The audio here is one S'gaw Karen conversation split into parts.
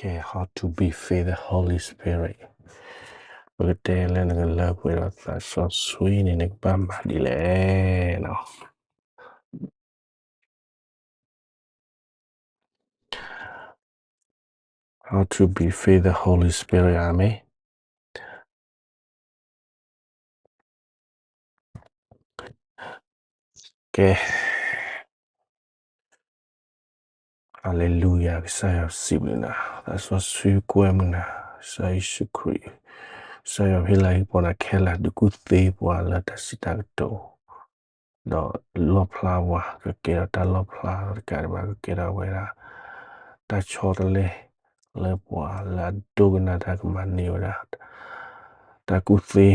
How to be filled the Holy Spirit. ပကတဲလၢနကလၢပှဲၤဒီးသးစီဆှံန့ၣ် နကဘၣ်မၤဒ်လဲၣ်နီၤ. How to be filled the Holy Spirit. အၤမ့ၣ်. ကဲ, ဟါလ့လူယၤ, ကစၢ်ယွၤစံးဘျုးနၤ, သးစီဆှံကွဲမုာ်နၤ, ကစၢ်ယ့ၣ်ၡူးခရံာ်, ကစၢ်ယွၤဟ့ၣ်လၤဟ့ၣ်ကပီၤနၤခဲလၢာ်, ဒုးကူၣ်သ့ပှၤလၢတၢ်စံးတၢ်ကတိၤ ဒီးလီၣ်ဖျါပှၤ, ကကဲထီၣ်တၢ်လီၣ်ဖျါတကးဒံးဘၣ်, ကကဲထီၣ်ဝဲဒၣ် တၢ်ဆီတလဲလၢပှၤလၢအဒိကနၣ်တၢ်ကမၤန့ၢ်ဝဲဒၣ် တၢ်ကူၣ်သ့,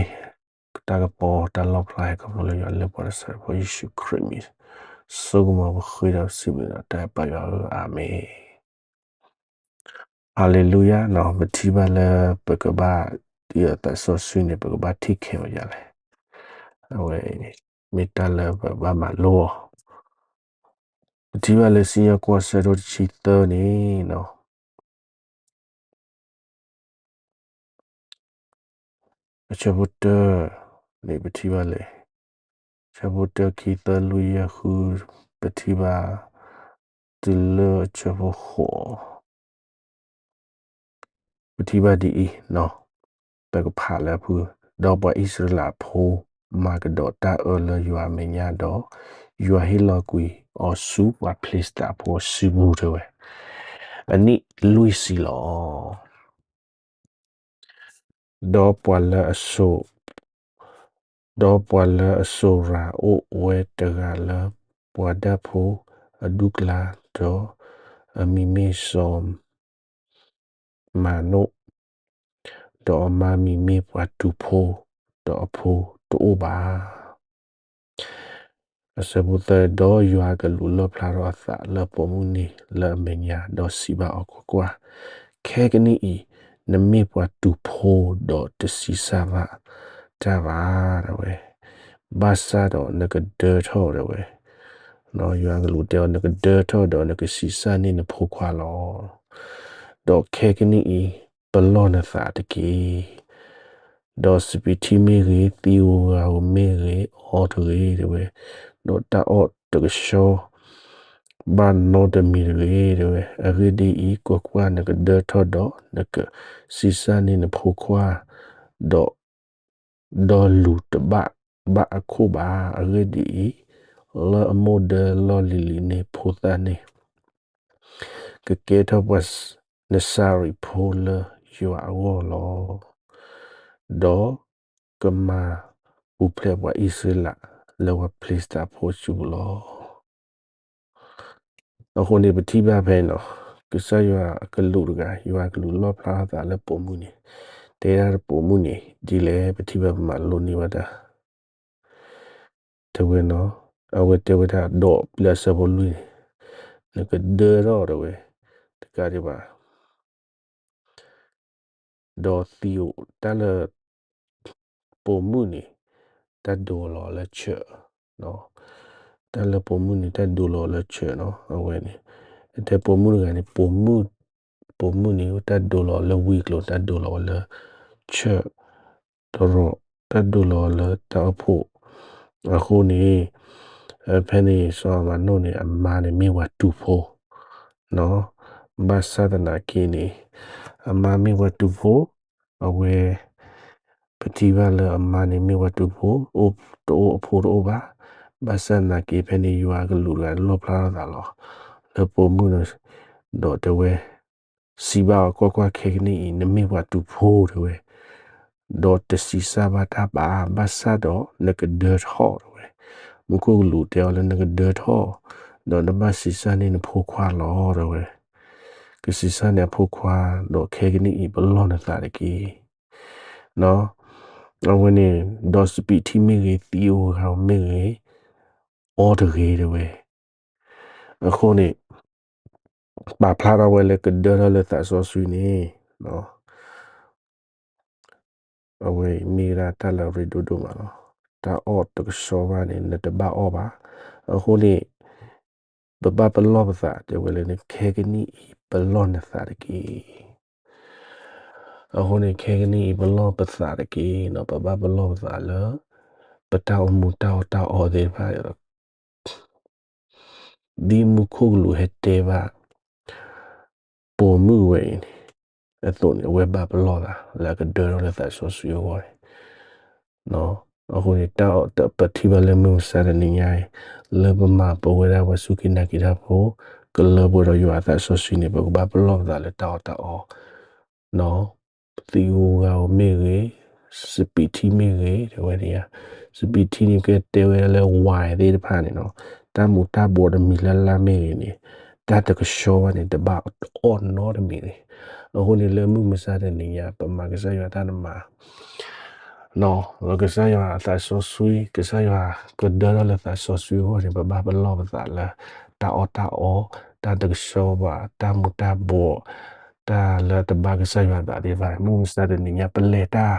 တၢ်ကပီၤ, တၢ်လီၣ်ဖျါဟဲခီဖျိလၢယွၤလၢပှၤဒီးစၢၤပှၤယ့ၣ်ၡူးခရံာ်မံၤ, ဆိကမိၣ်ပဃ့ဒီးစံးဘျုးဒီးတၢ်အဲၣ်ပၢ်ယွၤဧၢ, အၤမ့ၣ်. ဟါလ့လူယၤနီၤ, ပထံၣ်ဘၣ်လၢပကဘၣ်, ဒ်အသးစီဆှံန့ၣ် ပကဘၣ်ထံၣ်ခဲးဝဲဒ်လဲၣ်. အဝဲ, မ့ၢ်တၢ်လၢပဘၣ်မၤလိအီၤ. ပထံၣ်ဘၣ်လၢစံၣ်ညီၣ်ကွီၢ်ဆၢဒိၣ်တဆံသၢန့ၣ်နီၤ အဆၢဖိတၢန့ၣ် ပထံၣ်ဘၣ်လၢ, ဆၢဖိတၢ ခံ သၢ လွံၢ် ယဲၢ် ဃု, ပထံၣ်ဘၣ်, တုၤလၢအဆၢဖိဃိး, ပထံၣ်ဘၣ်ဒ်အံၤ, ပကဖးလၢအဖု, ဒီးပှၤအံၣ်စရ့လးဖိ မၤကဒီးတၢ်အၢလၢယွၤအမဲာ်ညါဒီး, ယွၤဟ့ၣ်လီၤကွံာ်အီၤဆူပှၤဖလ့ၡသးဖိအစုပူၤတဲဝဲ, အနံၣ်လွံၢ်ဆံလီၤ. ဒီးပှၤလၢအစိာ်, ဒီးပှၤလၢအစိာ်ရၤအိၣ်ဝဲတဂၤလၢပှၤဒၣ်ဖိအဒူၣ်ကျါ, ဒီးအမံၤမ့ၢ်စီၤမၤနိၣ်, ဒီးအမါမံၤမ့ၢ်ပှၤတူာ်ဖိ, ဒီးအဖိတအိၣ်ဘၣ်. အဆၢဖိသၢ, ဒီးယွၤအကလူးလီၣ်ဖျါထီၣ်အသးလၢပိာ်မုၣ်န့ၣ်လၢအမဲာ်ညါ, ဒီးစံးဘၣ်အီၤ, ကွၢ်ကွၢ်, ခဲကနံၣ်အံၤ, နမ့ၢ်ပှၤတူာ်ဖိ, ဒီးတဆံးစၢ်ဘၣ်တၢ်ဘၣ်, တဲဝဲ, ဘၣ်ဆၣ်ဒီးနကဒၢထီၣ်, တဲဝဲ, ယွၤအကလူးတဲအီၤ, နကဒၢထီၣ်ဒီးနကဆံးစၢ်န့ၢ်နဖိခွါလီၤ. ဒီးခဲကနံၣ်အံၤ, ပလီၢ်နသးတက့ၢ်. ဒီးစပံးထံမ့ၢ်ဂ့ၤ, သံဧိၤဂၤဧိၤမ့ၢ်ဂ့ၤ, အီတဂ့ၤ, တဲဝဲ, ဒီးတၢ်အီၣ်တကဆှီဘၣ်နီတမံၤတဂ့ၤ, တဲဝဲ, အဂ့ၢ်ဒ်အံၤ, ကွၢ်ကွၢ်, နကဒၢထီၣ်ဒီးနကဆံးစၢ်န့ၢ်နဖိခွါ, ဒီး, ဒီးလူၤတဘၣ်ဘၣ်အခိၣ်ဘၣ်. အဂ့ၢ်ဒ်အံၤ, လၢအမိၢ်ဒၢလီၢ်လံၤလံၤန့ၣ်ဖိသၣ်န့ၣ် ကကဲထီၣ်ပှၤ, နစၤရံးဖိလၢယွၤအဂီၢ်လီၤ. ဒီးကမၤပူၤဖျဲးပှၤအံၣ်စရ့လးလၢပှၤဖလ့ၡသးဖိအစုပူၤလီၤ. အဃိန့ၣ် ပထံၣ်ဘၣ်ဖဲနီၤ, ကစၢ်ယွၤအကလူးတဂၤ, ယွၤအကလူးလီၣ်ဖျါထီၣ်သးလၢပိာ်မုၣ်န့ၣ်, တဲဒၣ်ပိာ်မုၣ်န့ၣ် ဒ်လဲၣ်, ပထံၣ်ဘၣ်ပမၤလိန့ၢ်ဘၣ်တၢ် တဲဝဲနီၤ, အဝဲတဲဝဲဒၣ်ဒီးပျၢၤအဆၢဖိလွံၢ်န့ၣ်, နကဒၢထီၣ်တဲဝဲ, တကးဒံးဘၣ် ဒီးသံဧိၤ, တၢ်လၢပိာ်မုၣ်န့ၣ် တၢ်ဒိးလီၤလၢဆၢၣ်, တၢ်လၢပိာ်မုၣ်န့ၣ် တၢ်ဒိးလီၤလၢဆၢၣ်နီၤ, အဝဲန့ၣ်, အတဲပိာ်မုၣ်တဂၤန့ၣ်, ပိာ်မုၣ်န့ၣ် တၢ်ဒိးလီၤလၢဝံၤကျိၤ, တၢ်ဒိးလီၤဝဲလၢဆၢၣ်တရီး, တၢ်ဒိးလီၤလၢတၢ်အိၣ်ဖှိၣ်, အဃိန့ၣ်, ဖဲန့ၣ်စီၤမၤနိၣ်န့ၣ် အမါန့ၣ်မ့ၢ်ပှၤတူာ်ဖိ ဘၣ်ဆၣ်သနာ်က့န့ၣ်, အမါမ့ၢ်ပှၤတူာ်ဖိ, အဝဲ, ပထံၣ်ဘၣ်လၢအမါန့ၣ်မ့ၢ်ပှၤတူာ်ဖိ, တအိၣ်အဖိတအိၣ်ဘၣ်, ဘၣ်ဆၣ်သနာ်က့ဖဲန့ၣ် ယွၤအကလူးတဂၤလီၣ်ဖျါထီၣ်သးလီၤ, လၢပိာ်မုၣ်န့ၣ်, ဒီးတဲဝဲ, စံးဘၣ်အီၤ, ကွၢ်ကွၢ်, ခဲကနံၣ်အံၤ နမ့ၢ်ပှၤတူာ်ဖိတဲဝဲ, ဒီးတဆံးစၢ်ဘၣ်တၢ်ဘၣ်, ဘၣ်ဆၣ်ဒီးနကဒၢထီၣ်တဲဝဲ, မူခိၣ်ကလူးတဲအီၤလၢနကဒၢထီၣ်, ဒီးနဘၣ်ဆံးစၢ်န့ၢ်နဖိခွါလီၤတဲဝဲ, ကဆံးစၢ်န့ၢ်အဖိခွါ, ဒီးခဲကနံၣ်အံၤ ပလီၢ်နသးတက့ၢ်. အဝဲန့ၣ်, ဒီးစပံးထံမ့ၢ်ဂ့ၤ, သံဧိၤဂၤဧိၤမ့ၢ်ဂ့ၤ, အီတဂ့ၤတဲဝဲ, အဃိန့ၣ်, ပာ်ဖျါထီၣ်ဝဲလၢကဒၢထီၣ်လၢသးစီဆှံန့ၣ်, အဝဲမ့ၢ်ဝဲဒၣ်တၢ်လၢအရ့ဒိၣ်ဒိၣ်မးလီၤ. တၢ်အီၣ်တကဆှီဘၣ်န့ၣ် နတဘၣ်အီၣ်ဘၣ်. အဃိန့ၣ်, ပဘၣ်ပလီၢ်ပသးတဲဝဲလၢန့ၣ်, ခဲကနံၣ်အံၤ ပလီၢ်နသးတက့ၢ်. အဃိန့ၣ် ခဲကနံၣ်အံၤ ပလီၢ်ပသးတက့ၢ်, ပဘၣ်ပလီၢ်ပသးလၢ ပတၢ်အိၣ်မူတၢ်အီၣ်တၢ်အီသ့ၣ်တဖၣ် ဒ်မူခိၣ်ကလူးဟဲတဲဘၣ် ပိာ်မုၣ်ဝဲအံၤန့ၣ် အသိးန့ၣ် အဝဲဘၣ်ပလီၢ်သး လၢအကဒၢထီၣ်လၢသးစီဆှံအဂီၢ်န့ၣ်, အဃိန့ၣ် တၢ်ပထံၣ်ဘၣ်လၢမုၢ်မဆါတနံၤညါအံၤ လၢပမၤပဝဲဒၣ်ပှၤစူၢ်က့ၤနာ်က့ၤတၢ်ဖိ ကလၢပှဲၤဒီးယွၤအသးစီဆှံန့ၣ် ပကဘၣ်ပလီၢ်ပသးလၢတၢ်အီၣ်တၢ်အီ သံးဧိၤဂၤဧိၤမ့ၢ်ဂ့ၤ, စပံးထံမ့ၢ်ဂ့ၤ, တဲဝဲဒ်, စပံးထံန့ၣ် ကတဲဝဲဒၣ်လၢ wine သ့ၣ်တဖၣ်န့ၣ်နီၤ, တၢ်မူးတၢ်ဘိးတမံၤလၢ်လၢ်မ့ၢ်ဂ့ၤန့ၣ်, တၢ်တကဆှီဘၣ်န့ၣ် တဘၣ်အီၣ်နီတမံၤန့ၣ်, အဃိန့ၣ်လၢမုၢ်မဆါတနံၤညါ ပမၤကစၢ်ယွၤတၢ်နမၤ လၢကစၢ်ယွၤအသးစီဆှံ, ကစၢ်ယွၤကဒၢထီၣ်လၢသးစီဆှံအဂီၢ်န့ၣ် ပဘၣ်ပလီၢ်ပသးလၢ တၢ်အီၣ်တၢ်အီ, တၢ်တကဆှီဘၣ်, တၢ်မူးတၢ်ဘိး, တၢ်လၢတဘၣ်ကစၢ်ယွၤအသးသ့ၣ်တဖၣ်, မုၢ်မဆါတနံၤညါ ပလဲၤတၢ်,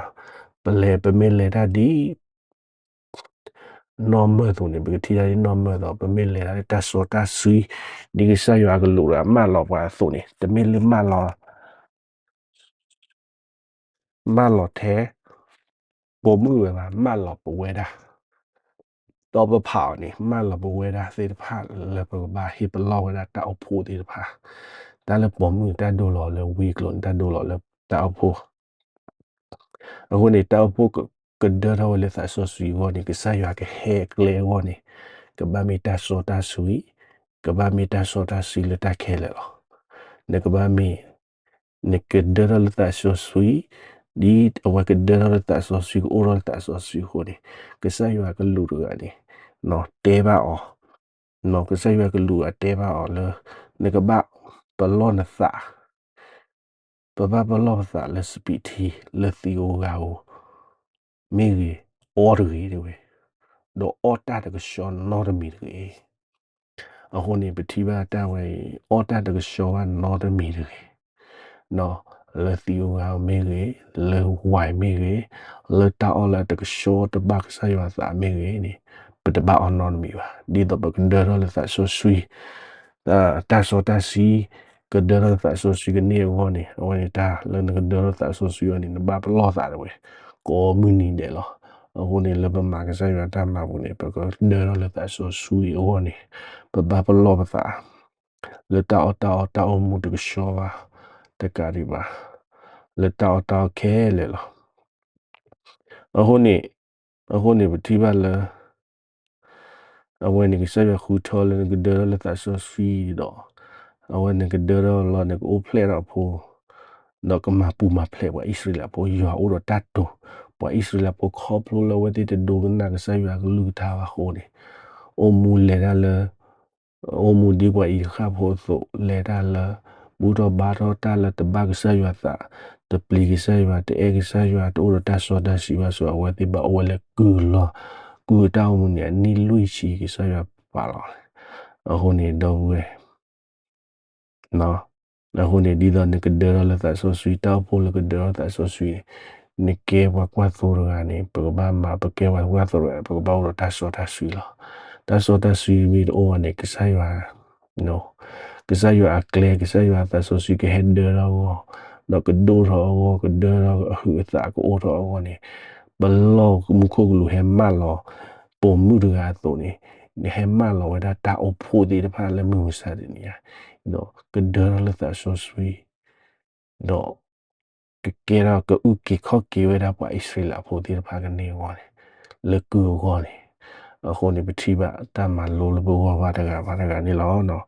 ပလဲၤ ပမ့ၢ်လဲၤတၢ်ဒ် နီၢ်မၢၢ်အသိးန့ၣ် ပကထံၣ်တၢ်ဒ်နီၢ်မၢၢ်အသိး, ပမ့ၢ်လဲၤတၢ်လၢတၢ်စီတၢ်ဆှံ, ဒ်ကစၢ်ယွၤအကလူးဒီးမၢလီၤပှၤအသိးန့ၣ် တမ့ၢ်လၢမၢလီၤ မၢလီၤထဲ ပိာ်မုၣ်ဝဲဘၣ်, မၢလီၤပဝဲဒၣ် ဒီးပဖးအီၤန့ၣ် မၢလီၤပဝဲဒၣ်သ့ၣ်တဖၣ်လၢပကဘၣ်ဟ့ၣ်ပလီၢ်ဝဲဒၣ်တၢ်အိၣ်ဖှိၣ်သ့ၣ်တဖၣ်, တၢ်လၢပိာ်မုၣ်န့ၣ် တၢ်ဒိလီၤလၢဝံကျိၤန့ၣ် တၢ်ဒိလီၤလၢတၢ်အိၣ်ဖှိၣ် အဃိန့ၣ် တၢ်အိၣ်ဖှိၣ်ကဒၢထီၣ်ဝဲလၢသးစီဆှံအဂီၢ်န့ၣ် ကစၢ်ယွၤကဟဲအကျဲအဂီၢ်န့ၣ် ကဘၣ်မ့ၢ်တၢ်စီတၢ်ဆှံ, ကဘၣ်မ့ၢ်တၢ်စီတၢ်ဆှံလၢတၢ်ခဲလၢာ်လီၤ. နကဘၣ်မ့ၢ် နကဒၢထီၣ်လၢသးစီဆှံ, ဒ်အဝဲကဒၢထီၣ်လၢသးစီဆှံ ကအိၣ်ထီၣ်လၢသးစီဆှံအဃိန့ၣ် ကစၢ်ယွၤကလူးတဂၤန့ၣ် တဲဘၣ်အီၤ, ကစၢ်ယွၤကလူးအတဲဘၣ်အီၤလၢ နကဘၣ်ပလီၢ်နသး ပဘၣ်ပလီၢ်ပသးလၢစပံးထံ လၢသံးဧိၤဂၤဧိၤ မ့ၢ်ဂ့ၤ, အီတဂ့ၤ တဲဝဲ, ဒီးအီၣ်တၢ်တကဆှီနီတမံၤတဂ့ၤ. အဃိန့ၣ် ပထံၣ်ဘၣ်တၢ်ဝဲအံၤ အီၣ်တၢ်တကဆှီဘၣ်နီတမံၤတဂ့ၤ. လၢသံးဧိၤဂၤဧိၤမ့ၢ်ဂ့ၤ, လၢဝဲမ့ၢ်ဂ့ၤ, လၢတၢ်အီၣ်လၢအတကဆှီတဘၣ်ကစၢ်ယွၤသးမ့ၢ်ဂ့ၤန့ၣ် ပတဘၣ်အီၣ်နီတမံၤဘၣ်. ဒ်သိးပကဒၢထီၣ်လၢသးစီဆှံ တၢ်စီတၢ်ဆှံ ကဒၢထီၣ်လၢသးစီဆှံကန့ၢ်အဂီၢ်န့ၣ် အဝဲန့ၣ်တၢ်လၢနကဒၢထီၣ်သးစီဆှံအဂီၢ်န့ၣ် နဘၣ်ပလီၢ်သးတဝဲ ကိးမုၢ်နံၤဒဲးလီၤ. အဃိန့ၣ် လၢပမၤကစၢ်ယွၤတၢ်မၤပူၤန့ၣ် ပကဒၢထီၣ်လၢသးစီဆှံအဂီၢ်န့ၣ် ပဘၣ်ပလီၢ်ပသး လၢတၢ်အီၣ်တၢ်အီတၢ်အိၣ်မူတကဆှီဘၣ် တကးဒံးဘၣ် လၢတၢ်အီၣ်တၢ်အီခဲလၢာ်လီၤ. အဃိန့ၣ် အဃိန့ၣ် ပထံၣ်ဘၣ်လၢ အဝဲန့ၣ်ကစၢ်ယွၤဃုထၢလၢနကဒၢထီၣ်လၢသးစီဆှံဒီး အဝဲနကဒၢထီၣ်လီၤ နကအိၣ်ဖျဲၣ်ထီၣ်အဖိ ဒီးကမၤပူၤမၤဖျဲးပှၤအံၣ်စရ့လးဖိ ယွၤအိၣ်ဒီးတၢ်တိာ် ပှၤအံၣ်စရ့လးဖိခီဖျိလၢအဝဲသ့ၣ်တဒိကနၣ်ကစၢ်ယွၤအကလုၢ်ကထါဘၣ်အဃိန့ၣ် အိၣ်မူလဲၤတၢ်လၢ အိၣ်မူဒ်ပှၤအံၤဃၣ်ဖိအသိး လဲၤတၢ်လၢ ဘူၣ်ထီၣ်ဘါထီၣ်တၢ်လၢတဘၣ်ကစၢ်ယွၤသး, တပျံၤကစၢ်ယွၤ, တအဲၣ်ကစၢ်ယွၤ, တအိၣ်ဒီးတၢ်စီတၢ်ဆှံဘၣ်ဆၣ် အဝဲသ့ၣ်ဘၣ်အိၣ်ဝဲလၢကုၢ်လီၢ်, ကုၢ်အတၢ်အိၣ်မူန့ၣ် အနံၣ်လွံၢ်ဆံကစၢ်ယွၤပာ်လီၤ. အဃိန့ၣ် ဒီပုၢ်ဝဲၢ် အဃိန့ၣ် ဒ်သိးနကဒၢထီၣ်လၢသးစီဆှံ တၢ်အိၣ်ဖှိၣ်လၢကဒၢထီၣ်သးစီဆှံန့ၣ် နကဲပှၤကွၢ်သိတဂၤန့ၣ် ပကဘၣ်မၤ ပကဲပှၤကွၢ်သိတဂၤ ပကဘၣ်အိၣ်ဒီးတၢ်စီတၢ်ဆှံလီၤ. တၢ်စီတၢ်ဆှံမ့ၢ်တအိၣ်ဘၣ်န့ၣ် ကစၢ်ယွၤ ကစၢ်ယွၤအကျဲ ကစၢ်ယွၤအသးစီဆှံကဟဲဒၢထီၣ်အဂီၢ်, ဒီးကဒိၣ်ထီၣ်အဂီၢ် ကဒၢထီၣ်အဟုးအသးကအိၣ်ထီၣ်အဂီၢ်န့ၣ် ပလီၢ်မူခိၣ်ကလူးဟဲမၢလီၤ ပိာ်မုၣ်တဂၤအသိးန့ၣ် ဟဲမၢလီၤဝဲဒၣ်တၢ်အိၣ်ဖှိၣ်သ့ၣ်တဖၣ်လၢမုၢ်မဆါတနံၤညါ ဒီးကဒၢထီၣ်လၢသးစီဆှံ ဒီး ကကဲထီၣ်ကအုၣ်က့ၤခီၣ်က့ၤဝဲဒၣ်ပှၤအံၣ်စရ့လးဖိသ့ၣ်တဖၣ်ကန့ၢ်အဂီၢ်န့ၣ် လၢကုၢ်အဂီၢ်န့ၣ် အဃိန့ၣ် ပထံၣ်ဘၣ်တၢ်မၤလိလၢပဂီၢ်ဘၣ်တဂၤဘၣ်တဂၤန့ၣ်လီၤ.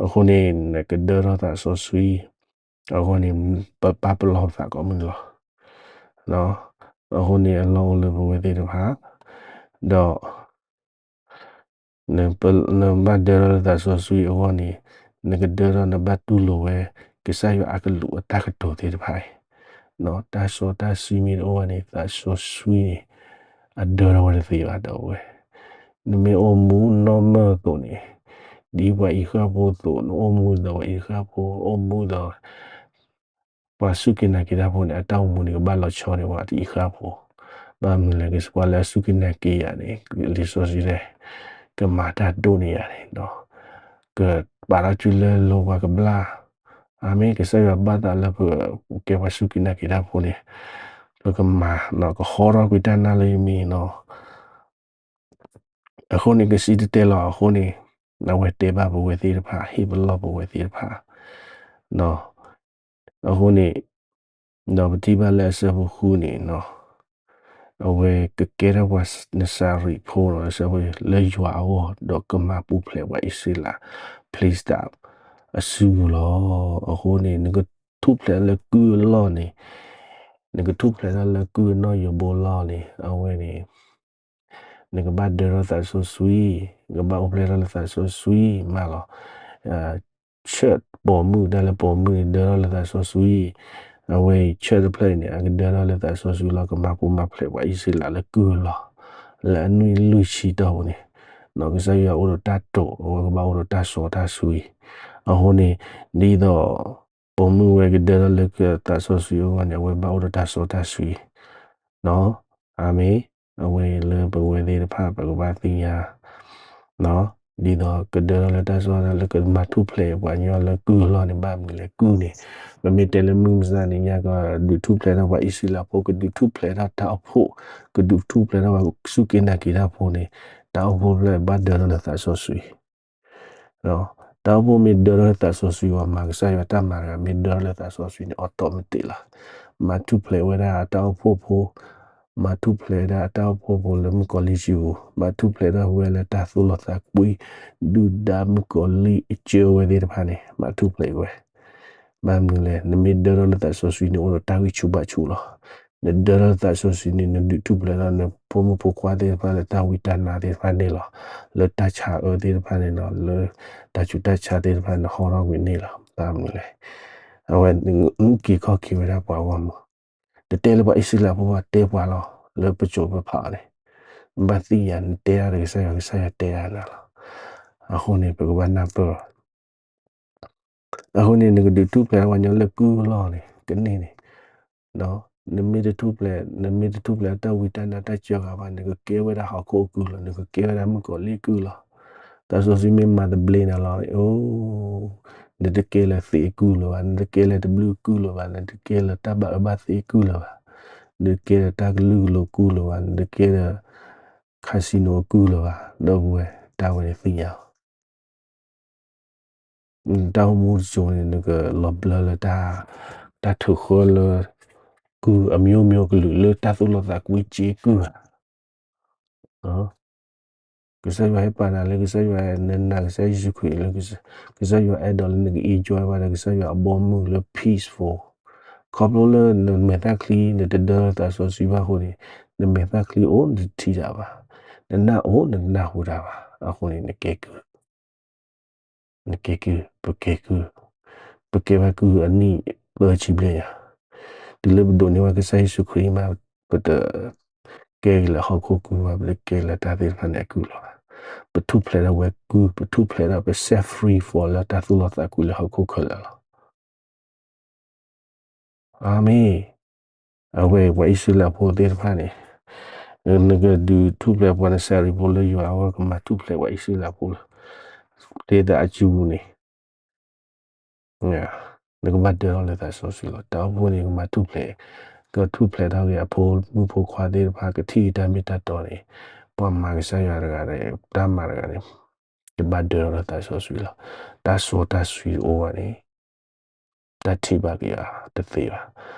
အဃိန့ၣ် နကဒၢထီၣ်သးစီဆှံ အဃိန့ၣ် ပပာ်ပလီၢ်ပသးကိးမုၢ်နံၤလီၤ. အဃိန့ၣ် အလီၢ်အိၣ်လၢပဝဲသ့ၣ်တဖၣ် ဒီး နဘၣ်ဒၢထီၣ်လၢသးစီဆှံအဂီၢ်န့ၣ် နကဒၢထီၣ်နဘၣ်တူၢ်လိာ်ဝဲ ကစၢ်ယွၤအကလူးအတၢ်ကတိၤသ့ၣ်တဖၣ်အံၤ တၢ်စီတၢ်ဆှံမ့ၢ်တအိၣ်ဘၣ်န့ၣ် သးစီဆှံန့ၣ် အဒၢထီၣ်ဝဲတသ့ဘၣ် ဒီပုၢ်ဝဲၢ်. နမ့ၢ်အိၣ်မူနီၢ်မၢၢ်အသိးန့ၣ် ဒ်ပှၤအံၤဃၣ်ဖိအသိး နအိၣ်မူဒီးပှၤအံၤဃၣ်ဖိ အိၣ်မူဒီး ပှၤစူၢ်က့ၤနာ်က့ၤတၢ်ဖိန့ၣ် အတၢ်အိၣ်မူန့ၣ် ကဘၣ်လီၤဆီန့ၢ်ပှၤအံၤဃၣ်ဖိ, ဘၣ်မနုၤလဲၣ် ပှၤလၢအစူၢ်က့ၤနာ်က့ၤယၤန့ၣ် လံာ်စီဆှံတဲ ကမၤတၢ်ဒိၣ်န့ၢ်ယၤန့ၣ် ကပာ်ထီၣ်စုလၢလိၤပှၤကဘျၣ် အၤမ့ၣ်, ကစၢ်ယွၤဘၣ်သးလၢပကဲပှၤစူၢ်က့ၤနာ်က့ၤတၢ်ဖိန့ၣ်, ပကမၤ, ကဟီထီၣ်ကွံာ်တၢ်နာ်လၢယမံၤနီၤ. အဃိန့ၣ် ကစံၣ်တဲၤတဲလီၤအဃိန့ၣ်, အဝဲတဲဘၣ်ပဝဲသ့ၣ်တဖၣ်, ဟ့ၣ်ပလီၢ်ပဝဲသ့ၣ်တဖၣ်, အဃိန့ၣ်, ဒီးပထံၣ်ဘၣ်လၢအဆၢဖိဃုန့ၣ်, အဝဲကကဲထီၣ်ပှၤနစၤရ့းဖိလီၤ, အဆၢဖိ လၢယွၤအဂီၢ် ဒီးကမၤပူၤဖျဲးပှၤအံၣ်စရ့လး ဖလ့ၡသး အစုပူၤလီၤ. အဃိန့ၣ် နကထူၣ်ဖျဲးလၢကုၢ်အလီၢ်န့ၣ်, နကထူၣ်ဖျဲးထီၣ်လၢကုၢ်အနီၣ်ယိးဘိလီၢ်န့ၣ်, အဝဲန့ၣ် နကဘၣ်ဒၢထီၣ်သးစီဆှံ, နကဘၣ်အိၣ်ဖျဲၣ်ထီၣ်လၢသးစီဆှံမးလီၤ. church ပိာ်မုၣ်, တၢ်လၢပိာ်မုၣ်န့ၣ် ဒၢထီၣ်လၢသးစီဆှံ, အဝဲအံၤ church တဖျၢၣ်အံၤန့ၣ် အကဒၢထီၣ်လၢသးစီဆှံလီၤ, ကမၤပူၤမၤဖျဲးပှၤအံၣ်စရ့လးလၢကုၢ်အလီၢ်, လၢအနွံလွံၢ်ဆံတီၢ်ပူၤန့ၣ်, ကစၢ်ယွၤအိၣ်ဒီးတၢ်တိာ်, အဝဲကဘၣ်အိၣ်ဒီးတၢ်စီတၢ်ဆှံ, အဃိန့ၣ်, ဒ်သိး ပိာ်မုၣ်ဝဲကဒၢထီၣ်လၢသးစီဆှံအဂီၢ်န့ၣ် အဝဲဘၣ်အိၣ်ဒီးတၢ်စီတၢ်ဆှံ, အၤမ့ၣ်, အဝဲလၢပဝဲသ့ၣ်တဖၣ် ပကဘၣ်သ့ၣ်ညါ, ဒ်သိးကဒၢထီၣ်လၢတၢ်စီတၢ်ဆှံ လၢကမၤထူၣ်ဖျဲးပှၤကညီလၢကုၢ်အလီၢ်န့ၣ် ဘၣ်မနုၤလဲၣ်, ကုၢ်န့ၣ်, ပမ့ၢ်တဲလၢမုၢ်မဆါတနံၤညါ ကဒုးထူၣ်ဖျဲးထီၣ်ပှၤအံၣ်စရ့လးဖိ, ကဒုးထူၣ်ဖျဲးထီၣ်တၢ်အိၣ်ဖှိၣ်, ကဒုးထူၣ်ဖျဲးထီၣ်ပှၤစူၢ်က့ၤနာ်က့ၤတၢ်ဖိန့ၣ်, တၢ်အိၣ်ဖှိၣ်ဖျၢၣ်ဘၣ်ဒၢထီၣ်လၢသးစီဆှံ တၢ်အိၣ်ဖှိၣ်မ့ၢ်ဒၢထီၣ်လၢသးစီဆှံ ပှၤမၤကစၢ်ယွၤတၢ်မၤတဂၤ မ့ၢ်ဒၢထီၣ်လၢသးစီဆှံန့ၣ် automatic လီၤ. မၤထူၣ်ဖျဲးဝဲဒၣ်အတၢ်အိၣ်ဖှိၣ်ဖိ, မၤထူၣ်ဖျဲးဝဲဒၣ်အတၢ်အိၣ်ဖှိၣ်ဖိလၢမုၣ်ကီၤလံၢ်စုပူၤ, မၤထူၣ်ဖျဲးထီၣ်ဝဲလၢတၢ်သိၣ်လိသးကွံ, ဒုၣ်ဒါမုၣ်ကီၤလံၢ်အစၢဝဲသ့ၣ်တဖၣ်န့ၣ် မၤထူၣ်ဖျဲးဝဲ ဘၣ်မနုၤလဲၣ်, နမ့ၢ်ဒၢထီၣ်လၢသးစီဆှံန့ၣ် အိၣ်ဒီးတၢ်ဂံၢ်ဆူၣ်ဘါဆူၣ်လီၤ. နဒၢထီၣ်လၢသးစီဆှံန့ၣ် နဒုးထူၣ်ဖျဲးထီၣ်နဖိမုၣ်ဖိခွါသ့ၣ်တဖၣ်လၢတၢ်ဝံတၢ်နါသ့ၣ်တဖၣ်န့ၣ်လီၤ. လၢတၢ်ဆါအၢသ့ၣ်တဖၣ်န့ၣ်လီၤ. လၢတၢ်ဆူးတၢ်ဆါသ့ၣ်တဖၣ်န့ၣ် ဟီထီၣ်ကွံာ်န့ၣ်လီၤ. ဘၣ်မနုၤလဲၣ်, အဝဲနအုၣ်က့ၤခီၣ်က့ၤဝဲဒၣ်ပှၤဂီၢ်မုၢ်, တတဲလၢပှၤအံၣ်စရ့လးဖိဘၣ်, တဲပှၤလီၤ. လၢပစိၤပဖးအီၤန့ၣ်, နဘၣ်သ့ၣ်ညါ နတဲဒၣ်ဒီးကစၢ်ယွၤ, ကစၢ်ယွၤတဲဒၣ်နၤလီၤ. အဃိန့ၣ် ပကဘၣ်နၢ်ပၢၢ် အဃိန့ၣ် နကဒုးထူၣ်ဖျဲးထီၣ်ပှၤကညီလၢကုၢ်အလီၢ်န့ၣ် ကန့ၢ်န့ၣ်, နမ့ၢ်တထူၣ်ဖျဲး, နမ့ၢ်တထူၣ်ဖျဲးတၢ်ဝံတၢ်နါတၢ်စၢဃာ်ဘၣ်, နကကဲဝဲဒၣ်ဟီၣ်ခိၣ်အကုၢ်လီၤ, နကကဲဝဲဒၣ်မုၣ်ကီၤလံၢ်အကုၢ်လီၤ. သးစီဆှံမ့ၢ်မၤသဘျ့နၤလီၤ, အိ, နတကဲလၢသ့အကုၢ်လၢၤဘၣ်, နတကဲလၢတဘျုးအကုၢ်လၢၤဘၣ်, နတကဲလၢတၢ်ဘၣ်အၢဘၣ်သီအကုၢ်လၢၤဘၣ်, နတကဲလၢတၢ်ကလုာ်ကလိၤအကုၢ်လၢၤဘၣ်, နတကဲလၢ casino အကုၢ်လၢၤဘၣ်, ဒီပုၢ်ဝဲၢ်, တၢ်ဝဲန့ၣ်သ့ၣ်ညါအီၤ တၢ်အိၣ်မူတစိၤန့ၣ် နကလီၤဘျၢလၢ တၢ်ထုးဃၢလၢ ကုၢ်အမျိုးမျိုး ကလုာ်လၢတၢ်သိၣ်လိသးကွံစ့ကုၢ်ဧါ. ကစၢ်ယွၤဟဲပာ်နၤလၢ ကစၢ်ယွၤ နနာ်ကစၢ်ယ့ၣ်ၡူးခရံာ်လၢ ကစၢ်ယွၤအဲၣ်ဒိးလၢနက enjoy ဘၣ်ဒီးကစၢ်ယွၤအဘီအမုၢ်လၢ peaceful ခီဖျိလၢနမဲာ်သၣ်ချံ နတဒၢလၢသးစီဆှံဘၣ်အဃိန့ၣ် နမဲာ်သၣ်ချံအိၣ် နတထံၣ်တၢ်ဘၣ်, နနၢ်အိၣ် နတနၢ်ဟူတၢ်ဘၣ်, အဃိန့ၣ် နကဲကုၢ် နကဲကုၢ်, ပကဲကုၢ်, ပကဲဘၣ်ကုၢ်အနံၣ်သၢဆံဘျဲၣ်ညါ, တုၤလၢပဒိးန့ၢ်ဘၣ်ကစၢ်ယ့ၣ်ၡူးခရံာ်မး ပတကဲလၢဟီၣ်ခိၣ်ကုၢ်ဘၣ်, ပတကဲလၢတၢ်သ့ၣ်တဖၣ်န့ၣ်အကုၢ်လီၤ. ပထူၣ်ဖျဲးထီၣ်ဝဲကုၢ်, ပထူၣ်ဖျဲးထီၣ် ပ set free for လၢတၢ်သိၣ်လိသးကွံလၢဟီၣ်ခိၣ်ခဲလၢာ်လီၤ. အၤမ့ၣ်. အဝဲပှၤအံၣ်စရ့လးဖိသ့ၣ်တဖၣ်န့ၣ်, နကဒုးထူၣ်ဖျဲးပှၤနစၤရ့းဖိလၢယွၤအဂီၢ် ကမၤထူၣ်ဖျဲးပှၤအံၣ်စရ့လးဖိလၢ သ့ၣ်သးအစုပူၤန့ၣ်, နကဘၣ်ဒၢထီၣ်လၢသးစီဆှံလီၤ. တၢ်အိၣ်ဖှိၣ်န့ၣ် ကမၤထူၣ်ဖျဲး, ကထူၣ်ဖျဲးထီၣ်က့ၤအဖိမုၣ်ဖိခွါသ့ၣ်တဖၣ် ကထံၣ်တၢ်မ့ၢ်တၢ်တီန့ၣ်, ပှၤမၤကစၢ်ယွၤတဂၤန့ၣ် တၢ်မၤတဂၤန့ၣ် ကဘၣ်ဒၢထီၣ်လၢသးစီဆှံလီၤ. တၢ်စီတၢ်ဆှံတအိၣ်ဘၣ်န့ၣ် တၢ်ထံၣ်ဘၣ်က့ၤအီၤတသ့ဘၣ်.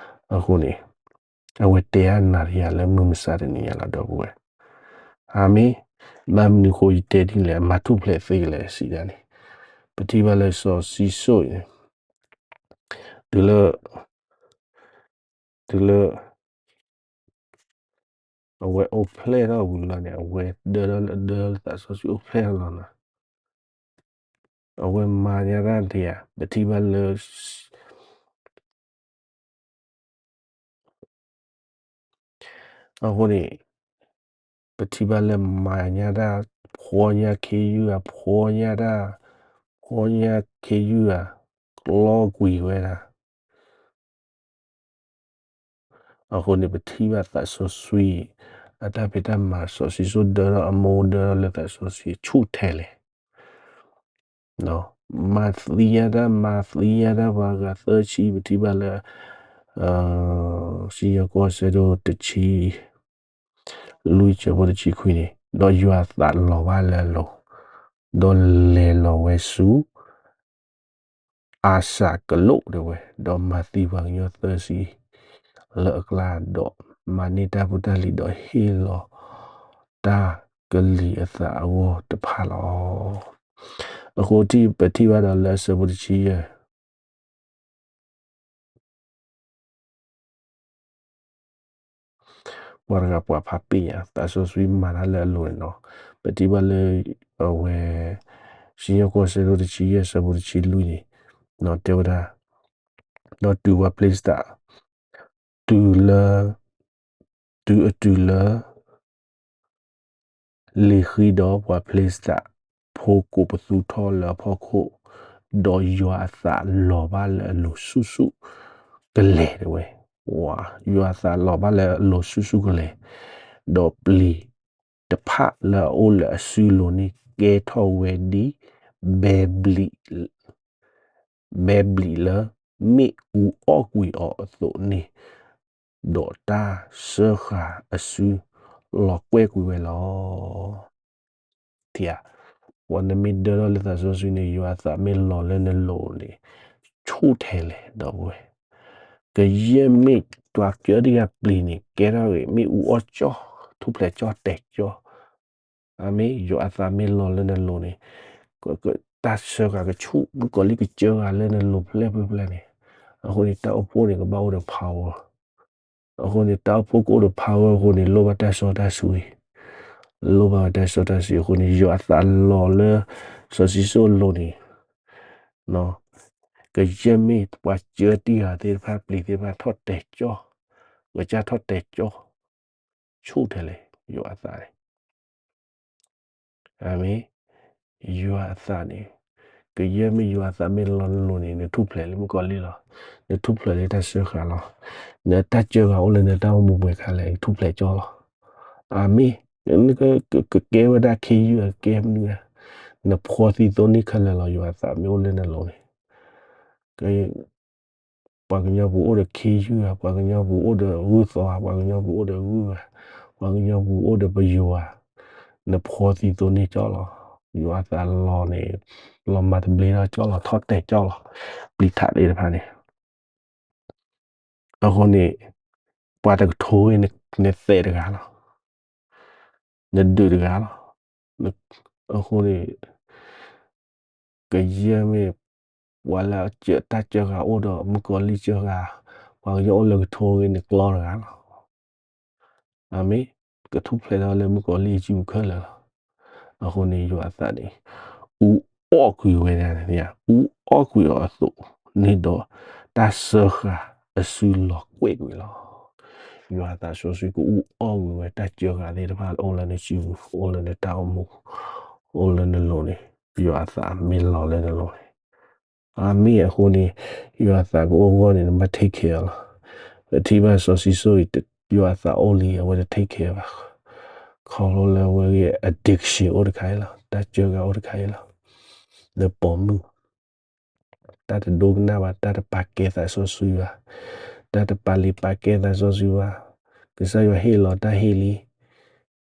အဃိန့ၣ်, အဝဲတဲအါနၤတယၤလၢမုၢ်မဆါတနံၤညါလီၤ ဒီပုၢ်ဝဲၢ်. အၤမ့ၣ်. ဘၣ်မနုၤဃိယတဲဒ်လဲၣ်, အမၤထူၣ်ဖျဲးသ့ကလဲၣ်စံးဒၣ်န့ၣ်, ပထံၣ်ဘၣ်လၢစီၤၡံၣ်စိၣ်အံၤန့ၣ်, တုၤလၢ တုၤလၢ အဝဲအိၣ်ဖျဲၣ်ထီၣ်ဝံၤလီၤန့ၣ် အဝဲဒၢထီၣ်လၢ ဒၢထီၣ်လၢသးစီဆှံအိၣ်ဖျဲၣ်ထီၣ်လီၤနီၤ. အဝဲမၤညါတၢ်တယၤ ပထံၣ်ဘၣ်လၢ အဃိန့ၣ် ပထံၣ်ဘၣ်လၢမၤညါတၢ် ဖှီညါခ့ယုၢ်ဧါ, ဖှီညါတၢ် ဖှီညါခ့ယုၢ်ဧါ ကျီကွံာ်ဝဲဒၣ်. အဃိန့ၣ် ပထံၣ်ဘၣ်သးစီဆှံ အတၢ်ဖံးတၢ်မၤ စီၤၡံၣ်စိၣ်ဒၢထီၣ် အမိၢ်ဒၢထီၣ်လၢသးစီဆှံဆူၣ်ထဲလဲၣ်. မၤသံယါတၢ် မၤသံယါတၢ် ပှၤဂၤသၢဆံ ပထံၣ်ဘၣ်လၢ စံၣ်ညီၣ်ကွီၢ် ဆၢဒိၣ်တဆံ လွံၢ်ဆၢဖိတဆံခွံန့ၣ်, ဒီးယွၤအသးလီၤဘၣ်လၢအလိၤ, ဒီးလဲၤလီၤဝဲဆူ အၤစၤကလိးတဲဝဲ, ဒီးမၤသံပှၤကညီသၢဆံ လၢအကျါ, ဒီးမၤန့ၢ်တၢ်ဖိတၢ်လံၤ ဒီးဟ့ၣ်လီၤတၢ်ကလံၤအသးအဂီၢ်တဖၣ်လီၤ. အဃိထံၣ် ပထံၣ်ဘၣ်ဒီးလၢအဆၢဖိတဆံယဲၢ် ပှၤတဂၤပှၤဖးပ့ၢ်ညါ သးစီဆှံမၤတၢ်လၢအလိၤန့ၣ်နီၤ, ပထံၣ်ဘၣ်လၢ အဝဲ စံၣ်ညီၣ်ကွီၢ် ဆၢဒိၣ်တဆံယဲၢ် ဆၢဖိတဆံလွံၢ်န့ၣ် တဲဝဲဒၣ်, ဒီးတုၤပှၤဖလ့ၡသး တုၤလၢ တုၤအတုၤလၢ လံာ်ဃံဒီးပှၤဖလ့ၡသး ဖိကိးပသူထီၣ်လၢအဖီခိၣ်, ဒီးယွၤအသးလီၤဘၣ်လၢအလိၤဆူၣ်ဆူၣ်ကလဲာ်တဲဝဲ, ယွၤအသးလီၤဘၣ်လၢအလိၤဆူၣ်ဆူၣ်ကလဲာ်, ဒီးပျံၤတဖၣ်လၢအအိၣ်လၢအစုလိၤန့ၣ် ကဲထီၣ်ဝဲဒ် ဘဲဘျံး ဘဲဘျံးလၢမ့ၣ်အူအီၣ်ကွံာ်အီၤအသိးန့ၣ်, ဒီးတၢ်စၢဃာ်အစုလီၤကွဲၢ်ကွံာ်ဝဲလီၤ. ထံဧါ, ပှၤနမ့ၢ်ဒၢထီၣ်လၢသးစီဆှံန့ၣ် ယွၤအသးမ့ၢ်လီၤလၢနလိၤန့ၣ် ဆူၣ်ထဲလဲၣ် ဒီပုၢ်ဝဲၢ်, ကယဲၢ်မ့ၢ်ပှၤကၢတဂၤပျံၤန့ၣ် ကဲထီၣ်ဂ့ၤ မ့ၣ်အူအီၣ်ကၠီ, ထူၣ်ဖျဲးကၠီတဲာ်ကၠီ, အမ့ၢ်ယွၤအသးမ့ၢ်လီၤလၢနလိၤန့ၣ်, တၢ်စၢဃာ်ကဆူၣ် မုၣ်ကီၤလံၢ်ကစၢဃာ်လၢနလိၤဖျဲၣ်ဖျဲၣ်ဖျဲၣ်န့ၣ်, အဃိန့ၣ် တၢ်အိၣ်ဖှိၣ်န့ၣ် ကဘၣ်အိၣ်ဒီး power အဃိန့ၣ် တၢ်အိၣ်ဖှိၣ်ကအိၣ်ဒီး power အဃိန့ၣ် လိၣ်ဘၣ်တၢ်စီတၢ်ဆှံ, လိၣ်ဘၣ်ဝဲတၢ်စီတၢ်ဆှံအဃိန့ၣ် ယွၤအသးလီၤလၢ စီၤၡံၣ်စိၣ်အလိၤန့ၣ်, ကယဲၢ်မ့ၢ်ပှၤကၢတံၢ်ဂၤသ့ၣ်တဖၣ် ပျံၤသ့ၣ်တဖၣ် ထီၣ်တဲာ်ကၠီ, ကစၢ်ထီၣ်တဲာ်ကၠီ, ဆူၣ်ထဲလဲၣ် ယွၤအသးန့ၣ် အမ့ၢ် ယွၤအသးန့ၣ်, ကယဲၢ်မ့ၢ်ယွၤအသးမ့ၢ်လီၤနလိၤန့ၣ် နထူၣ်ဖျဲးလၢမုၣ်ကီၤလံၢ်လီၤ, နထူၣ်ဖျဲးလၢတၢ်စၢဃာ်လီၤ, နတၢ်စၢဃာ်အိၣ်လၢနတၢ်အိၣ်မူပှဲၤခါလဲၣ် နထူၣ်ဖျဲးကၠီလီၤ. အမ့ၢ် ကကဲဝဲဒၣ်ခ့ယုၢ် ကကဲမနုၤ, နဖှီသံသိန့ၢ်ခဲလၢာ်လီၤ ယွၤအသးမ့ၢ်အိၣ်လၢနလိၤန့ၣ် ပှၤကညီပူၤအိၣ်ဒီးခ့ယုၢ်ဧါ, ပှၤကညီပူၤအိၣ်ဒီးဂုၢ်သီဧါ, ပှၤကညီပူၤအိၣ်ဒီးဂုၢ်ဧါ, ပှၤကညီပူၤအိၣ်ဒီးပယိၤဧါ, နဖှီသံသိန့ၢ်ကၠီလီၤ. ယွၤအသးလီၤန့ၣ် လီၤမၤတဘျ့ထီၣ်ကၠီလီၤ, ထီၣ်တဲာ်ကၠီလီၤ, ပျံၤထးသ့ၣ်တဖၣ်န့ၣ် အဃိန့ၣ် ပှၤတကထိဂ့ၤ နသဲးတဂၤလီၤ, နဒုးတဂၤလီၤ. အဃိန့ၣ် ကယဲၢ်မ့ၢ် ပှၤလၢတၢ်စၢဃာ်အိၣ်ဒီးမုၣ်ကီၤလံၢ်စၢဃာ်, ပှၤကညီအိၣ်လၢကထိဂ့ၤ နကျီတဂၤလီၤ. အမ့ၢ် ကထူၣ်ဖျဲးထီၣ်လၢမုၣ်ကီၤလံၢ်စုပူၤခဲလၢာ်လီၤ. အဃိန့ၣ် ယွၤအသးန့ၣ် အူအီၣ်ကွံာ်ဝဲဒၣ်န့ၣ်, အူအီၣ်ကွံာ်အီၤအသိးန့ၣ်ဒီး တၢ်စၢဃာ်အစုလီၤကွဲၢ်ကွံာ်လီၤ. ယွၤအသးစီဆှံကအူအီၣ်ကွံာ်ဝဲတၢ်စၢဃာ်သ့ၣ်တဖၣ် အိၣ်လၢနစုပူၤ, အိၣ်လၢနတၢ်အိၣ်မူ, အိၣ်လၢနလိၤန့ၣ်, ယွၤအသးမ့ၢ်လီၤလၢနလိၤန့ၣ် အမ့ၢ်အဃိန့ၣ် ယွၤအသးကအိၣ်အဂီၢ်န့ၣ် နဘၣ် take care လီၤ. ပထံၣ်ဘၣ်စီၤၡံၣ်စိၣ်အံၤ ယွၤအသးအိၣ်လံ အဝဲတ take care ဘၣ်. ခီဖျိလၢအဝဲဂ့ၤ addiction အိၣ်တခါအံၤလီၤ, တၢ်စၢဃာ်အိၣ်တခါအံၤလီၤ. လၢပိာ်မုၣ် တၢ်တဒိကနၣ်ဘၣ်, တၢ်တပာ်ကဲသးစီဆှံဘၣ်, တၢ်တပာ်လုၢ်ပာ်ကဲသးစီဆှံဘၣ်. ကစၢ်ယွၤဟ့ၣ်လီၤတၢ်ဟ့ၣ်လံ,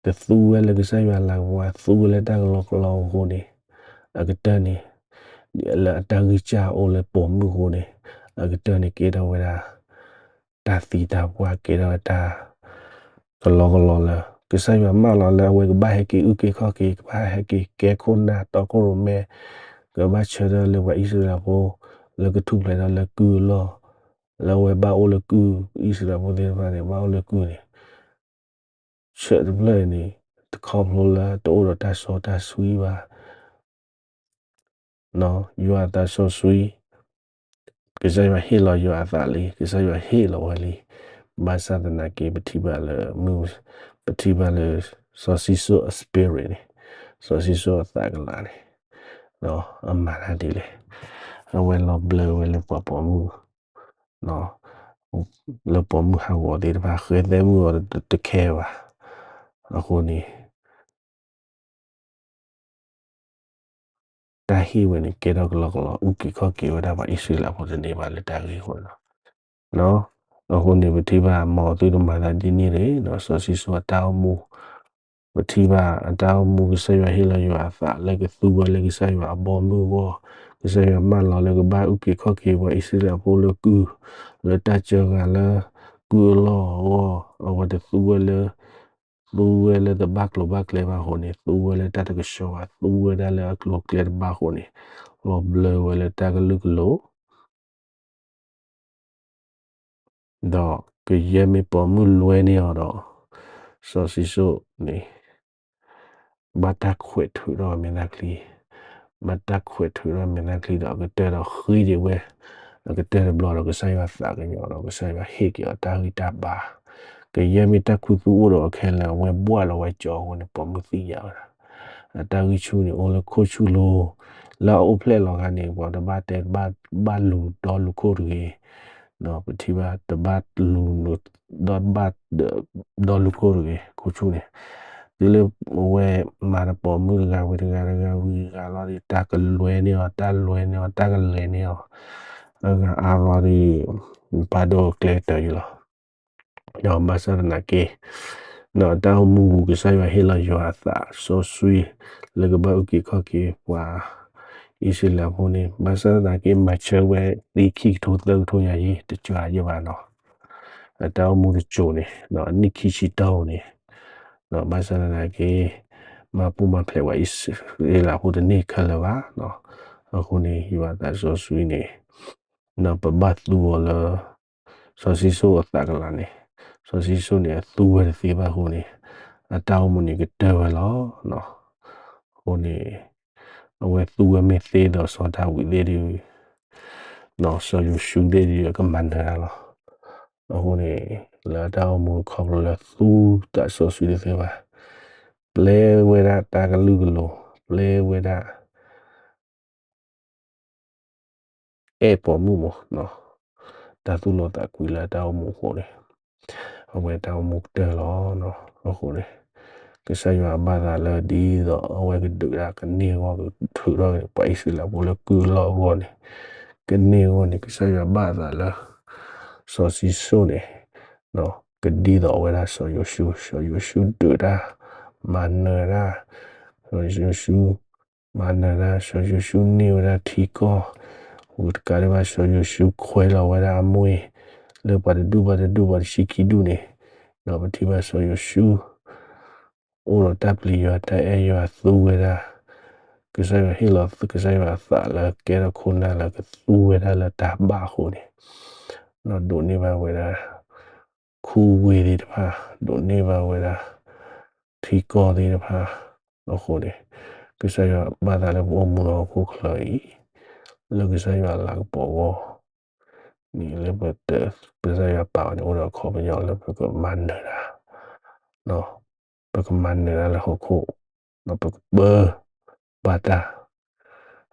တသူဝဲလၢကစၢ်ယွၤလၤကပီၤ, သူဝဲလၢတၢ်ကလီကလီအဃိန့ၣ်, အကတၢၢ်န့ၣ် လၢအတၢ်ဂံၢ်စၢ်အိၣ်လၢပိာ်မုၣ်အဃိန့ၣ်, အကတၢၢ်န့ၣ်ကဲထီၣ်ဝဲဒၣ် တၢ်သံတၢ်ပှၢ်, ကဲထီၣ်ဝဲတၢ် ကလီကလီလၢ ကစၢ်ယွၤမၢလီၤလၢအဝဲကဘၣ်ဟဲက့ၤအုၣ်က့ၤခီၣ်က့ၤ, ကဘၣ်ဟဲက့ၤကဲခိၣ်နၢ်တီခိၣ်ရိၣ်မဲ, ကဘၣ်ဆၢထၢၣ်လၢပှၤအံၣ်စရ့လးဖိ လၢကထူၣ်ဖျဲးထီၣ်လၢကုၢ်အလီၢ်, လၢအဝဲဘၣ်အိၣ်လၢကုၢ်, အံၣ်စရ့လးဖိသ့ၣ်တဖၣ်န့ၣ် ဘၣ်အိၣ်လၢကုၢ်န့ၣ် ဆၢတဖျၢၣ်အံၤန့ၣ် တခီဖျိလၢတအိၣ်ဒီးတၢ်စီတၢ်ဆှံဘၣ်. ယွၤအသးစီဆှံ, ကစၢ်ယွၤဟ့ၣ်လီၤယွၤအသးလံ, ကစၢ်ယွၤဟ့ၣ်လီၤဝဲလံ. ဘၣ်ဆၣ်သနာ်က့ ပထံၣ်ဘၣ်လၢ ပထံၣ်ဘၣ်လၢ စီၤၡံၣ်စိၣ်အ spirit န့ၣ်, စီၤၡံၣ်စိၣ်အသးကလၤန့ၣ် အမၤတၢ်ဒ်လဲၣ်. အဝဲလီၤဘျၢဝဲလၢပှၤပိာ်မုၣ်, လၢပိာ်မုၣ်ဟးဂီၤသ့ၣ်တဖၣ် ဃဲသဲမုၣ်အီၤတခဲဘၣ်. အဃိန့ၣ် တၢ်ဟ့ၣ်ဝဲန့ၣ် ကဲထီၣ်ကလီကလီ အုၣ်က့ၤခီၣ်က့ၤဝဲဒၣ်ပှၤအံၣ်စရ့လးဖိတန့ၢ်ဘၣ်လၢတၢ်ဂ့ၢ်အဃိန့ၣ်လီၤ. အဃိန့ၣ် ပထံၣ်ဘၣ် မ်သုတမၤသးဒ်န့ၣ်တဂ့ၤ, စီၤၡံၣ်စိၣ်အတၢ်အိၣ်မူ ပထံၣ်ဘၣ်အတၢ်အိၣ်မူ ကစၢ်ယွၤဟ့ၣ်လီၤယွၤအသးလၢကသူဝဲလၢကစၢ်ယွၤအဘီအမုၢ်အဂီၢ်, ကစၢ်ယွၤမၢလီၤလၢကဘၣ်အုၣ်က့ၤခီၣ်က့ၤပှၤအံၣ်စရ့လးဖိလၢကုၢ်, လၢတၢ်စၢဃာ်လၢကုၢ်အလီၢ်အဂီၢ်, အဝဲတသူဝဲလၢ သူဝဲလၢတဘၣ်ကျိၤဘၣ်ကျဲဘၣ်အဃိန့ၣ်, သူဝဲလၢတၢ်တကဆှီဘၣ်, သူဝဲဒၣ်လၢအကျိၤအကျဲတဘၣ်အဃိန့ၣ်, လီၤဘျၢဝဲလၢတၢ်ကလုာ်ကလိၤ ဒီးကယဲၢ်မ့ၢ်ပိာ်မုၣ်လွဲန့ၢ်အီၤဒီး, စီၤၡံၣ်စိၣ်န့ၣ် ဘၣ်တၢ်ခွဲးထုးထီၣ်မဲာ်သၣ်ချံ, ဘၣ်တၢ်ခွဲးထုးထီၣ်မဲာ်သၣ်ချံဒီးအကတၢၢ်ဒီးဃ့ဒံးဝဲ, အကတၢၢ်တဘျီဒီးကစၢ်ယွၤသးကညီၤဒီးကစၢ်ယွၤဟ့ၣ်က့ၤအီၤတၢ်ဂံၢ်တၢ်ဘါ, ကယဲၢ်မ့ၢ်တၢ်ခူသူၣ်အိၣ်ဒီးအခဲလၢာ် အဝဲဘှၣ်လီၤဝဲကၠီအဃိန့ၣ် ပိာ်မုၣ်သ့ၣ်ညါဝဲဒၣ် အတၢ်ဂံၢ်ဆူၣ်န့ၣ် အိၣ်လၢခိၣ်ဆူၣ်လိၤ, လၢအအိၣ်ဖျဲၣ်လီၤဂၤန့ၣ် ပှၤတဘၣ်တဲ ဘၣ်လူၤဒီလူၤခိၣ်တဂ့ၤ, ဒီးပထံၣ်ဘၣ်တဘၣ်လူၤ ဒီဘၣ် ဒီလူၤခိၣ်တဂ့ၤ ခိၣ်ဆူၣ်န့ၣ်, တုၤလၢအဝဲမၤတပိာ်မုၣ်တဂၤဝံၤတဂၤတဂၤဝံၤတဂၤလီၤဒီး တၢ်ကလွဲန့ၢ်အီၤ တၢ်လွဲန့ၢ်အီၤ တၢ်ကလဲၤန့ၢ်အီၤ, အဂၤအါလီၤဒီး ပာ်ဒိၣ်ကျဲကတၢၢ်ယံၤလီၤ. ဒီးဘၣ်ဆၣ်သနာ်က့ ဒီးတၢ်အိၣ်မူပူၤ ကစၢ်ယွၤဟ့ၣ်လီၤယွၤအသးစီဆှံ လၢကဘၣ်အုၣ်က့ၤခီၣ်က့ၤပှၤအံၣ်စရ့လးဖိန့ၣ်, ဘၣ်ဆၣ်သနာ်က့ မၤဆၢဝဲသံခံကထိသၢကထိညါယံၤ တကွၢ်ယံၤဘၣ်နီၤ, အတၢ်အိၣ်မူတစိၤန့ၣ် အနံၣ်ခံဆံတီၢ်န့ၣ်, ဒီးဘၣ်ဆၣ်သနာ်က့ မၤပူၤမၤဖျဲးပှၤအံၣ်စရ့လးဖိတန့ၢ်ခဲလၢာ်ဘၣ်နီၤ, အဃိန့ၣ် ယွၤအသးစီဆှံန့ၣ် ပဘၣ်သူအီၤလၢ စီၤၡံၣ်စိၣ်အသးကလၤန့ၣ်, စီၤၡံၣ်စိၣ်န့ၣ် အသူဝဲတသ့ဘၣ်အဃိန့ၣ်, အတၢ်အိၣ်မူန့ၣ်ကတၢၢ်ဝဲလီၤ. အဃိန့ၣ် အဝဲသူဝဲမ့ၢ်သ့ဒီးစီၤဒၤဝံးသ့ၣ်ဒီး စီၤယိၤၡူသ့ၣ်ဒီး အကမၤနၢၤတၢ်လီၤ. အဃိန့ၣ် လၢတၢ်အိၣ်မူခီဖျိလၢသူတၢ်စီဆှံတသ့ဘၣ်, ပျဲဝဲဒၣ်တၢ်ကလုာ်ကလိၤ, ပျဲဝဲဒၣ် အဲၣ်ပိာ်မုၣ်မး, တၢ်သူၣ်လီသးကွံလၢတၢ်အိၣ်မူအဃိန့ၣ်, အဝဲတၢ်အိၣ်မူကတၢၢ်လီၤ. အဃိန့ၣ် ကစၢ်ယွၤဘၣ်သးလၢဒ်သိးအဝဲကဒုးတၢ်ကန့ၢ်အဂီၢ် ကထုးထီၣ်က့ၤပှၤအံၣ်စရ့လးဖိလၢကုၢ်အလီၢ်အဂီၢ်န့ၣ်, ကန့ၢ်အဂီၢ်န့ၣ် ကစၢ်ယွၤဘၣ်သးလၢ စီၤၡံၣ်စိၣ်န့ၣ် ကဒ်သိးအဝဲဒၣ်စီၤယိၤၡူ, စီၤယိၤၡူဒုးတၢ်, မၤနၢၤတၢ်, စီၤယိၤၡူ မၤနၢၤတၢ်, စီၤယိၤၡူန့ၢ်ဝဲဒၣ်ထံကီၢ်, ဝံၤတကးဒံးဘၣ် စီၤယိၤၡူခွဲးလီၤဝဲဒၣ်အမွ့ၢ် လၢပှၤတဒူၣ်ပှၤတဒူၣ်ပှၤတဆံခံဒူၣ်န့ၣ်, ဒီးပထံၣ်ဘၣ်စီၤယိၤၡူ အိၣ်ဒီးတၢ်ပျံၤယွၤတၢ်အဲၣ်ယွၤသူဝဲဒၣ်, ကစၢ်ယွၤဟ့ၣ်လီၤကစၢ်ယွၤအသးလၢကဲထီၣ်ခိၣ်နၢ်လၢကသူဝဲဒၣ်လၢတၢ်ဘၣ်အဃိန့ၣ်, ဒီးဒိးန့ၢ်ဘၣ်ဝဲဒၣ် ခူဝ့ၢ်သ့ၣ်တဖၣ်, ဒိးန့ၢ်ဘၣ်ဝဲဒၣ် ထံကီၢ်သ့ၣ်တဖၣ်အဃိန့ၣ်, ကစၢ်ယွၤဘၣ်သးလၢပအိၣ်မူလၢဟီၣ်ခိၣ်ချၢအံၤ, လၢကစၢ်ယွၤလၤကပီၤအဂီၢ်န့ၣ် လၢပ ကစၢ်ယွၤပာ်အီၤန့ၣ် အိၣ်ဒီးအခီပညီလၢပကမၤနၢၤတၢ် ပကမၤနၢၤတၢ်လၢဟီၣ်ခိၣ်, ဒီးပကပၢဘၣ်တၢ်,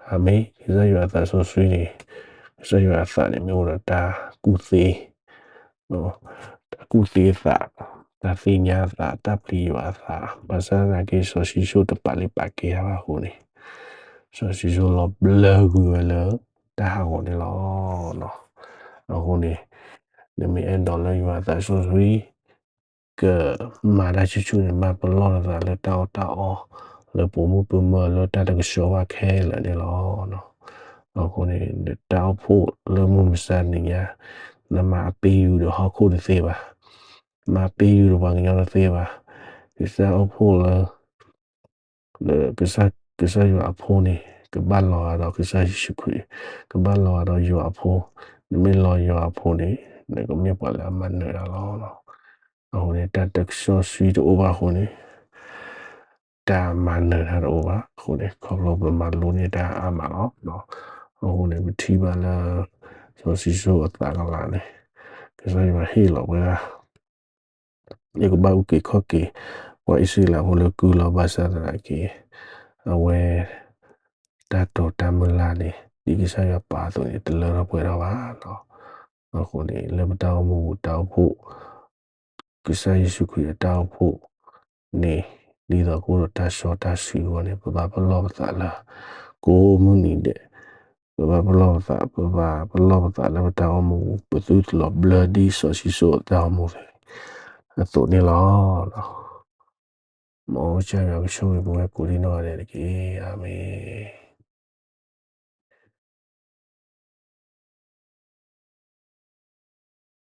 အၤမ့ၣ်, ကစၢ်ယွၤအသးစီဆှံန့ၣ်, ကစၢ်ယွၤအသးန့ၣ် မ့ၢ်အိၣ်ဒီးတၢ်ကူၣ်သ့, တၢ်ကူၣ်သ့အသး, တၢ်သ့ၣ်ညါအသး, တၢ်ပျံၤယွၤအသး, ဘၣ်ဆၣ်သနာ်က့ စီၤၡံၣ်စိၣ်တပာ်လံပာ်ကဲတၢ်ဘၣ်အဃိန့ၣ်, စီၤၡံၣ်စိၣ်လီၤဘျၢကွံာ်ဝဲလၢတၢ်ဟးဂီၤန့ၣ်လီၤ. အဃိန့ၣ် နမ့ၢ်အဲၣ်ဒိးလၢယွၤအသးစီဆှံ ကမၤတၢ်ဆူၣ်ဆူၣ်န့ၣ် မၤပလီၢ်နသးလၢတၢ်အီၣ်တၢ်အီ, လၢပိာ်မုၣ်ပိာ်မၢၤလၢတၢ်တကဆှီဘၣ်ခဲလၢာ်န့ၣ်လီၤ. အဃိန့ၣ် နတၢ်အိၣ်ဖှိၣ်လၢမုၢ်မဆါတနံၤညါ, နမၤအပ့ၤယူၤဒီးဟီၣ်ခိၣ်တသ့ဘၣ်, မၤပ့ၤယူၤဒီးပှၤကညီတသ့ဘၣ်. ကစၢ်အိၣ်ဖှိၣ်လၢ လၢ ကစၢ်ယွၤအဖိန့ၣ် ကဘၣ်လီၤဂာ်ဒီးကစၢ်ယ့ၣ်ၡူးခရံာ်, ကဘၣ်လီၤဂာ်ဒီးယွၤအဖိ, နမ့ၢ်လီၤယွၤအဖိန့ၣ် နကမ့ၢ်ပှၤလၢအမၤနၢၤတၢ်လီၤ. အဃိန့ၣ် တၢ်တကဆှီဆှံတအိၣ်ဘၣ်အဃိန့ၣ် တၢ်မၤနၢၤတၢ်တအိၣ်ဘၣ်အဃိန့ၣ် ခီဖျိပမၤလိန့ၢ်တၢ်အါမးလီၤ. အဃိန့ၣ် ပထံၣ်ဘၣ်လၢ စီၤၡံၣ်စိၣ်အသးကလၤန့ၣ် ကစၢ်ယွၤဟ့ၣ်လီၤဝဲဒၣ် ယကဘၣ်အုၣ်က့ၤခီၣ်က့ၤ ပှၤအံၣ်စရ့လးဖိလၢကုၢ်လီၤ. ဘၣ်ဆၣ်သနာ်က့ အဝဲ တၢ်တိာ်တၢ်မုၢ်လၢ်န့ၣ် ဒ်ကစၢ်ယွၤပာ်အသိးန့ၣ် တလၢထီၣ်ပှဲၤထီၣ်ဘၣ်လီၤ. အဃိန့ၣ် လၢပတၢ်အိၣ်မူပူၤ တၢ်အိၣ်ဖှိၣ် ကစၢ်ယ့ၣ်ၡူးခရံာ်အတၢ်အိၣ်ဖှိၣ်န့ၣ် ဒ်သိးကအိၣ်ဒီးတၢ်စီတၢ်ဆှံအဂီၢ်န့ၣ် ပဘၣ်ပလီၢ်ပသးလၢ ကိးမုၢ်နံၤဒဲး, ပဘၣ်ပလီၢ်ပသး, ပဘၣ်ပလီၢ်ပသးလၢပတၢ်အိၣ်မူ, ပသုတလီၤဘျၢဒ်စီၤၡံၣ်စိၣ်အတၢ်အိၣ်မူအသိးန့ၣ်လီၤ. မ်ကစၢ်ယွၤကဆိၣ်ဂ့ၤပဝဲကိးဒံနီၢ်ဂၤဒဲးတက့ၢ်. အၤမ့ၣ်.